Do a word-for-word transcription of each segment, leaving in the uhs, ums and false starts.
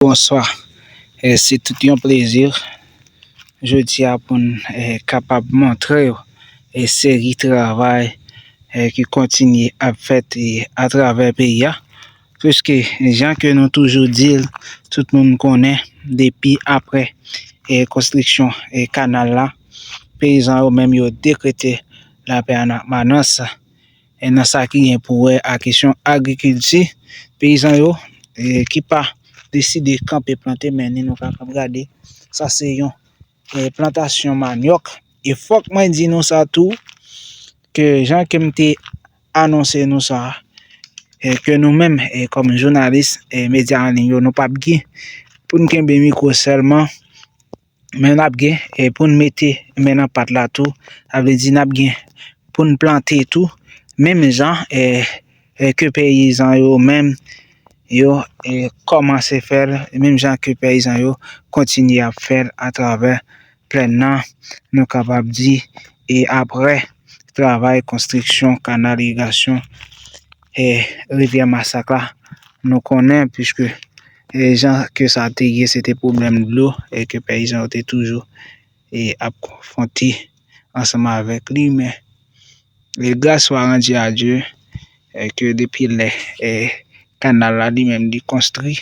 Bonswa. E, se tout yon plezi jodi a pou n, e, kapab montre w, e, seri travay, e, ki kontinye ap fèt, e, atravè peyi a. Piske jan ke nou toujou di l, tout moun konnen, depi apre, e, konstriksyon, e, kanal la, peyizan yo menm yo dekrete lapè an apènans. E nan sa ki gen pou wè a kesyon agrikilti, peyizan yo, e, ki pa deside kanpe plante, men ni nou kapab gade, sa se yon, e, plantasyon manyòk. E fòk mwen di nou sa tou, ke jan ke m te anonse nou sa, e, ke nou menm, e, kòm jounalis, e, medya an liy yo, nou p ap gen pou n kenbe mikwo sèlman, men n ap gen, e, pou n mete men nan pat la tou. Sa vle di n ap gen pou n plante tou, menm jan, e, e, ke peyizan yo menm yo, e, kòmanse fè l, menm jan ke peyizan yo kontinye ap fè l atravè plèn nan, nou kapab di, e, apre travay konstriksyon kanal irigasyon, e, rivyè Masak la, nou konnen, piske, e, jan ke sa te ye, se te pwoblèm dlo, e ke peyizan yo te toujou, e, ap konfwonte ansanm avèk li, men, e, gras swa randi a Dye, e, ke depi lè, e, kanal la li menm li konstwi,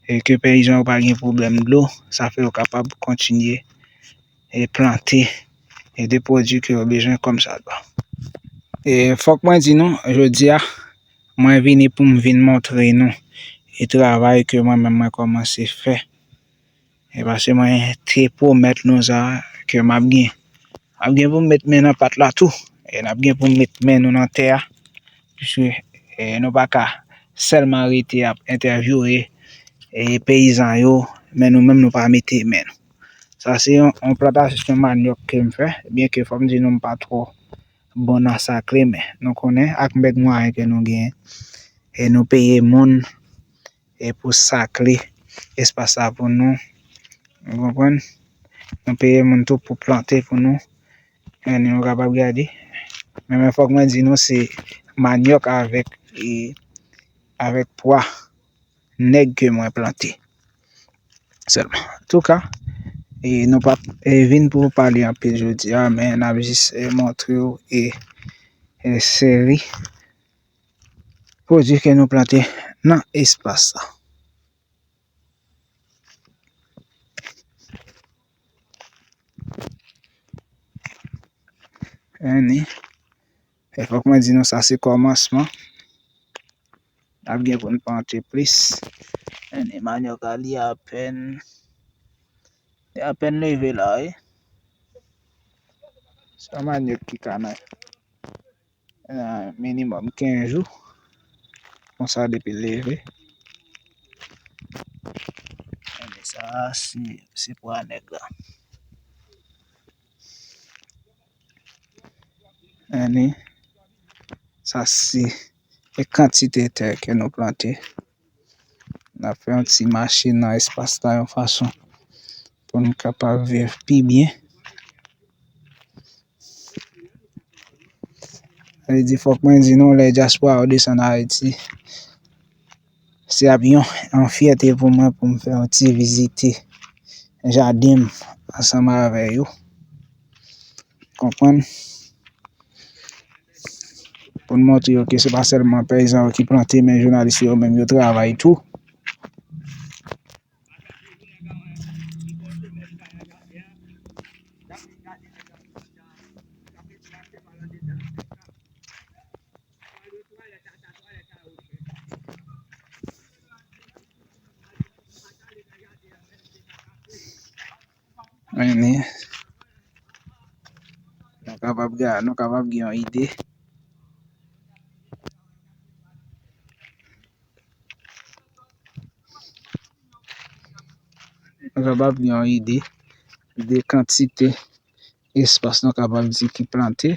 e, ke peyizan yo pa gen pwoblèm dlo, sa fè yo kapab kontinye, e, plante, e, de pwodui ke yo bezwen kòm sa dwa. E, fòk mwen di nou, jodi a, mwen vini pou m vin montre nou, e, travay ke mwen menm mwen kòmanse fè. E paske mwen te pwomèt nou sa, ke m ap gen, m ap gen pou m met men nan pat la tou. E n ap gen pou m met men nou nan tè a. Piske, e, nou pa ka sèlman rete ap entèvyouwe, e, peyizan yo, men nou menm nou pa mete men nou. Sa se yon, yon plantasyon manyòk ke m fè, byenke fò m di nou m pa twò bon nan sakle, men nou konnen ak bèk mwayen ke nou genyen, e nou peye moun, e pou sakle espas la pou nou. Ou konprann? Nou peye moun tou pou plante pou nou. E nou kapab gade. Men, men fòk mwen di nou se manyòk avèk, e, avèk pwa nèg ke mwen plante. Sèlman. Antouka, e, nou p ap, e, vin pou pale anpil jodi a, men n ap jis, e, montre w, e, e, seri pwodui ke nou plante nan espas la. Anni. E fòk mwen di nou sa se kòmansman. N ap gen pou n plante plis. Anni, manyòk a li apèn, li apèn leve la, wi. Se yon manyòk ki ka nan, nan minimòm kenz jou. Konsa depi l leve. Anni, sa se, se pwa nèg la. Anni, sa se e kantite tè ke nou plante. N ap fè yon ti mache nan espas la yon fason pou n kapab viv pi byen. Sa vle di, fòk mwen di nou, lè dyaspora yo desann Ayiti, se ap yon, yon fyète pou mwen pou m fè yon ti vizite jaden m ansanm avè yo. Konprann? Pou n montre yo ke se pa sèlman peyizan yo ki plante, men jounalis yo menm yo travay tou. Anni, nou kapab ga-, nou kapab gen yon ide. Nou kapab gen yon ide de kantite espas nou kapab di ki plante.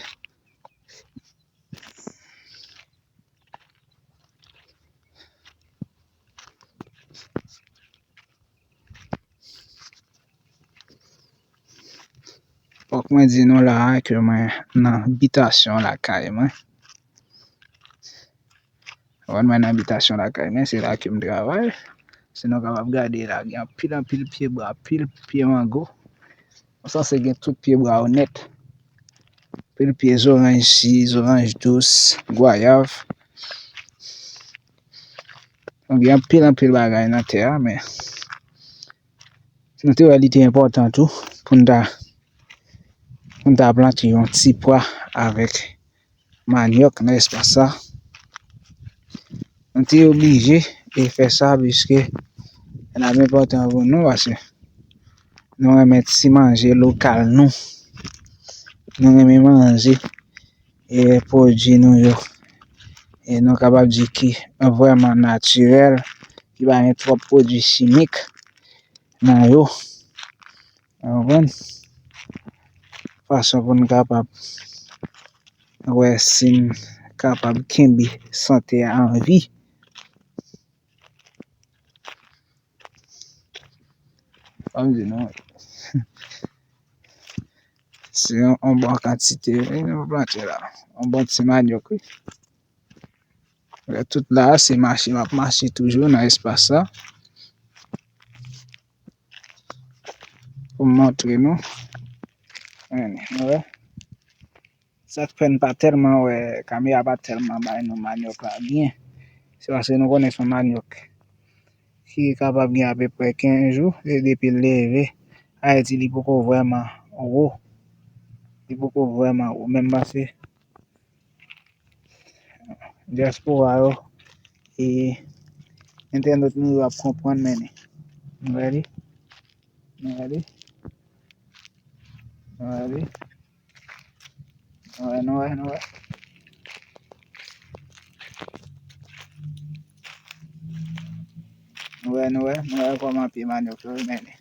Fòk mwen di nou la a ke mwen nan bitasyon lakay mwen. Wè, mwen nan bitasyon lakay mwen, se la ke m travay. Si nou kapab gade la, gen anpil, anpil pye bwa, anpil pye mango. Ou sanse gen tout pye bwa yo nèt. Anpil pye zoranj si, zoranj dous, gwayav. Donk, gen anpil, anpil bagay nan tè a, men nou te wè li te enpòtan tou pou n ta, pou n ta plante yon ti pwa avèk manyòk nan espas sa. Nou te oblije e fè sa, piske l ap enpòtan pou nou, paske nou renmen ti manje lokal nou. Nou renmen manje e pwodui nou yo. E nou kapab di ki vrèman natirèl, ki pa gen twòp pwodui chimik nan yo. Ou konprann? Fason pou n kapab wè si n kapab kenbe sante a an vi. Fò m di nou, se yon, yon bon kantite, wi, nou plante la. Yon bon ti manyòk, wi. Lè tout la, se mache m ap mache toujou nan espas sa. Pou m montre nou. Men, nou wè. Sa k fè n pa tèlman wè, kamera pa tèlman bay nou manyòk la byen. Se paske nou konnen se yon manyòk ki kapab gen apeprè kenz jou, e depi l leve, Ayiti li poko vrèman wo. Li poko vrèman wo. Menm paske dyaspora yo, e entènot nou yo ap konprann, men nou wè li. Nou wè li. Nou wè li. Nou wè, nou wè, nou wè. Nou wè, nou wè, nou wè kòman pye manyòk yo, men li.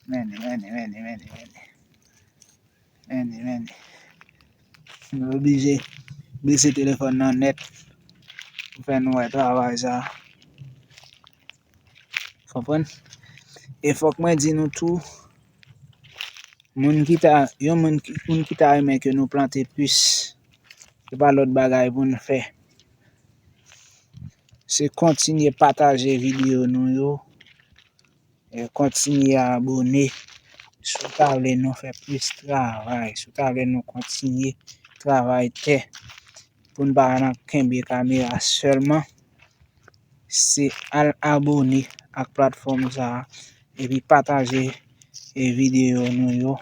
Men li, men li, men li, men li, men li. Men li, men li. Nou oblije bese telefòn nan nèt pou fè nou wè travay sa. Konprann? E fòk mwen di nou tou, moun ki ta, yon moun ki, moun ki ta renmen ke nou plante plis, se pa lòt bagay pou n fè. Se kontinye pataje videyo nou yo, e kontinye abone. Si w ta vle nou fè plis travay, si w ta vle nou kontinye travay tè, pou n pa nan kenbe kamera sèlman, se al abone ak platfòm sa a, epi pataje, e, videyo nou yo.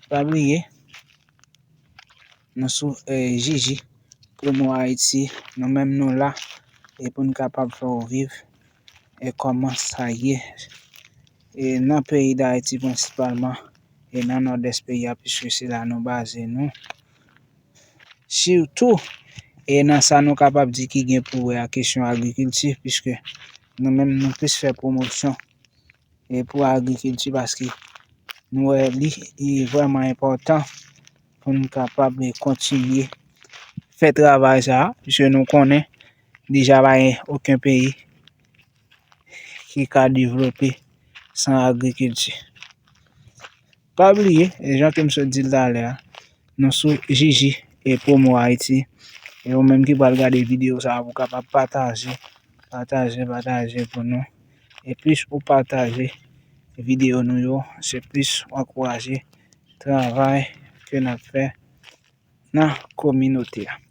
Pa bliye, nou sou, e, Jiji Promo Haïti, nou menm nou la, e pou n kapab fè w viv, e kòman sa ye, e nan peyi Dayiti prensipalman, e nan Nòdès peyi a, piske se la nou baze nou. Sitou, e nan sa nou kapab di ki gen pou wè ak kesyon agrikilti, piske nou menm nou plis fè pwomosyon, e pou agrikilti, paske nou wè li, li vrèman enpòtan pou n kapab, e, kontinye fè travay sa a, piske nou konnen deja pa gen okenn peyi ki ka devlope san agrikilti. Pa bliye, e jan ke m sot di l talè a, nou sou Jiji e Promo Haïti. E ou menm ki pral gade videyo sa a, ou kapab pataje, pataje, pataje pou nou. E plis ou pataje videyo nou yo, se plis ou ankouraje travay ke n ap fè nan kominote a.